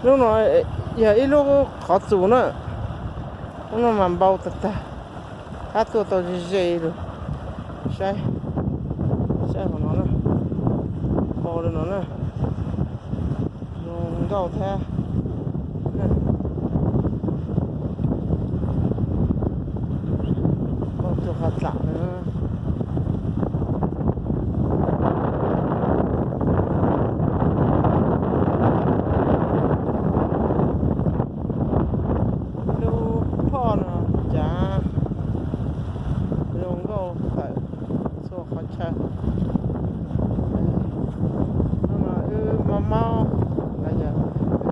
Lub no yog ib lub qhov txus na, lub no mas npau tag tag, hab tuaj tau ze ze lug. Saib, saib hauv no na, npau li no na, zoo nkauj thiab. Npau tug qhov txam na. Lub phoj no cas zoo nkauj tawm txhua qhov chaw. Hnub no wb mob mob, wb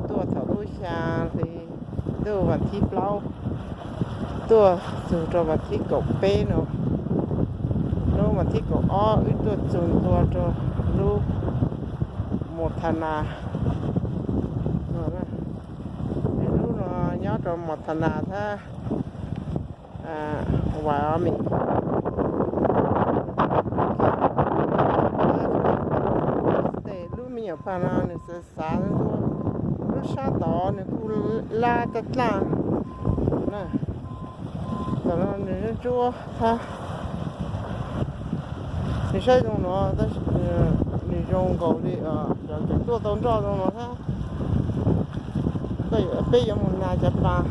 tuaj thaum lub xya hli ntuj vas thib plaub, tuaj txug rau vas thib kaum peb no. Lub vas thib kaum ob wb tuaj txug ntua rau lub Montana no. Lub no nyob rau Montana thiab Wyoming. Tes lub me nyuam pag no nws xav xav ntxuav, lub sab tod nws kuj laj taj dlaaj na. Tom no nws ntsuab ntsuab thiab, nws saib zoo no, nws zoo nkaus li cov tuaj tau nroj zoo no thiab. Peb yuav mus na cov pas.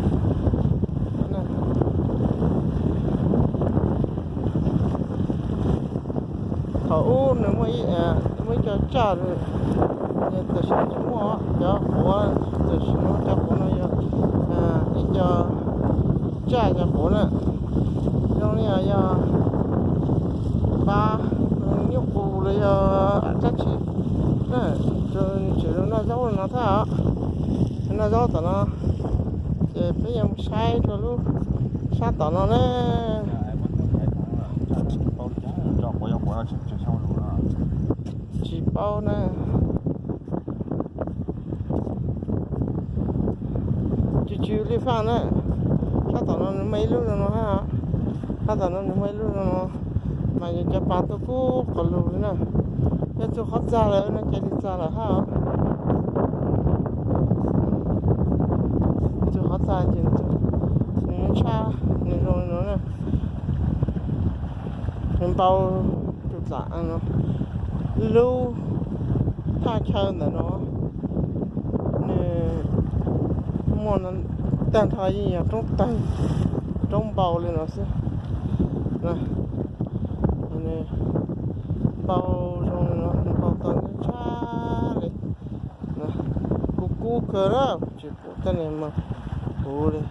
Thaum ub nws muaj ib co tsaj, tam sim no tsis muaj, cov quav, tam sim no cov quav no yog ib co tsaj cov quav na. Zoo li yog pab nyuj qus los yog dab tsi na, tseem noj zaub no thiab. Noj zaub tom no, ces peb yuav mus saib rau lub sab tom no na. Tsis paub na. Cw cw lij faj na. Sab tom no nws muaj ib lub zoo no hab. Sab tom no nws muaj ib lub zoo no, mas yog cov pas tuaj kub qhov lug li na. Yog txug qhov txag lawm no ces li txag lawm hab. Txug qhov txag ces nws ntshab, nws zoo li no na. Nws npau tus txam no, lub thaj chaw ntawm no nws muaj tag nrho yeej yog roob tawg, roob npau li no xwb. Npau zoo li no, npau tau ntshab li. Kub kub kawg na, tsis pum tej niag mas puv li.